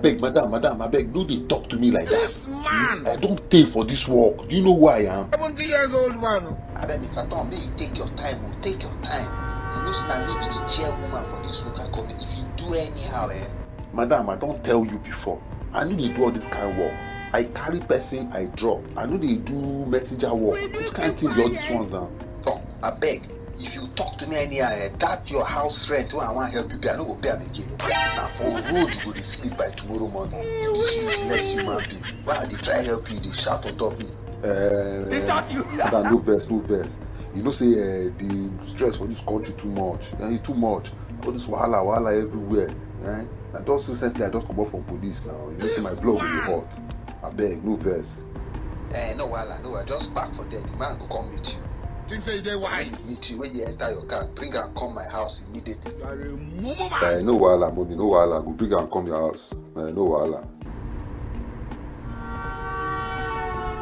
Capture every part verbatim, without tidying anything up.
Abeg, madam, madam, abeg, no dey talk to me like that. This man! I don tey for this work. Do you know who I am? Seventy years old man. Abeg, Mister Tom, make you take your time o, take your time. You know say na me be the chairwoman for this local government. If you do anyhow, eh? Madam, I don tell you before. I no dey do all this kind work. I carry person, I drop. I no dey do messenger work. Which kind thing be all this one now? Tom, abeg, if you talk to me anyhow, eh, that your house rent wey I wan help you pay, I no go pay am again. Na for road you go dey sleep by tomorrow morning. This useless human being. Why I dey try help you, dey shout on top me? Eh, madam, no vex, no vex. You know say, eh, the stress for this country too much. Eh, e too much. All this wahala, wahala everywhere. Eh? Na just recently I just comot from police now. You know say my blood go dey hot. Abeg, no vex. Eh, no wahala, no wahala. Just park for there. The man go come meet you. Think say you dey wise? When he meet you, when you enter your car, bring am come my house immediately. You are a mumu man. Eh, no wahala, mommy, no wahala. Go bring am come your house. Eh, no wahala.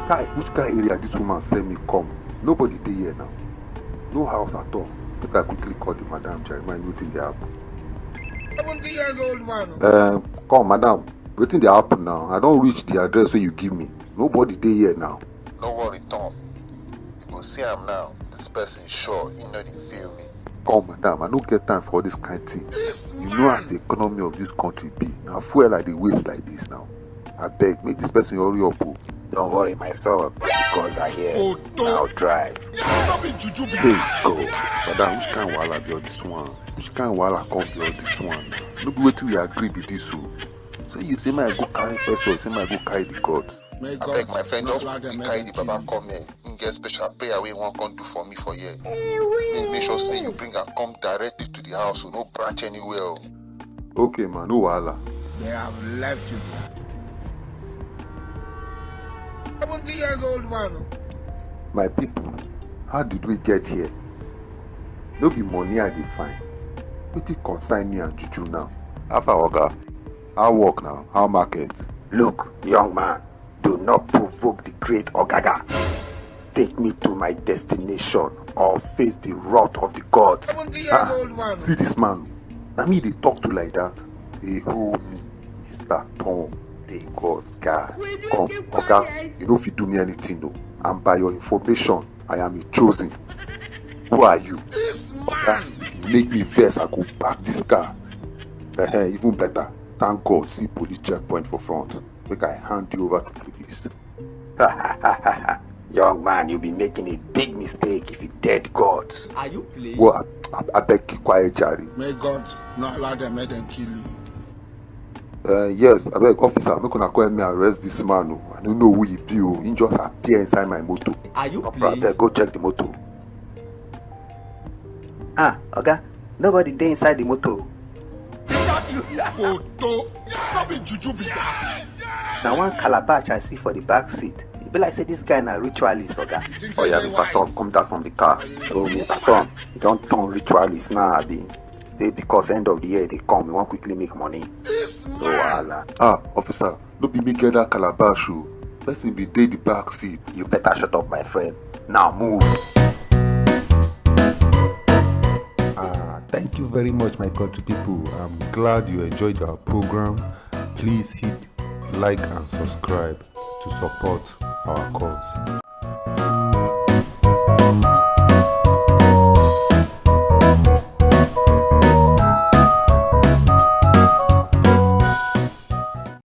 Kai, which kind area this woman send me come? Nobody dey here now. No house at all. Make I quickly call the madam, Jeremiah, wetin dey happen. Seventy years old man. Um, come, madam. Wetin dey happen now? I don reach the address wey you give me. Nobody dey here now. No worry, Tom. You go see am now. This person sure, he no dey fail me. Come, madam, I no get time for all this kind thing. You know as the economy of this country be. Na fuel I dey waste like this now. Abeg, make this person hurry up o. Don't worry, my son, because I hear. Now drive. Hey God, madam, which kind wahala be all this one? Which kind wahala come be all this one? No be wetin we agree be this o. So you say make I go carry person, say make I go carry the gods. Abeg, my friend, just quickly carry the baba come here. He get special prayer wey he wan come do for me for here. Make, make sure say you bring am come directly to the house o, no branch anywhere o. Okay, man, no wahala. They have left you there. Seventy years old man. My people, how did we get here? No be money I dey find. Wetin concern me and juju now? How far, oga? How work now? How market? Look, young man, do not provoke the great Ogaga. Take me to my destination or face the wrath of the gods. Seventy years old man. See this man. Na me dey talk to like that. Dey hold me, Mister Tom, dey God's guy. Come, oga, you no fit do me anything o. And by your information, I am a chosen. Who are you? Oga, if you make me vex, I go back this car. Eh, even better. Thank God, see police checkpoint for front. Make I hand you over to police. Young man, you be making a big mistake if you dead gods. Are you playing? Well, I, I, I beg you quiet, Jerry. May God not allow them, make them kill you. Uh, yes, abeg, officer, make una come help me arrest this man o. I no know who he be o. He just appear inside my motor. Are you playing? Abeg, go check the motor. Ah, oga, nobody dey inside the motor. Photo. No be juju be that. Na one calabash I see for the back seat. E be like say this guy na ritualist, oga. Oh yeah, Mister Tom, come down from the car. So, Mister Tom, you don turn ritualist now, abi? Say because end of the year dey come, you wan quickly make money. No wahala. Ah, officer, no be me get that calabash o. Person be dey the back seat. You better shut up, my friend. Now move. Ah, thank you very much, my country people. I'm glad you enjoyed our program. Please hit like and subscribe to support our cause.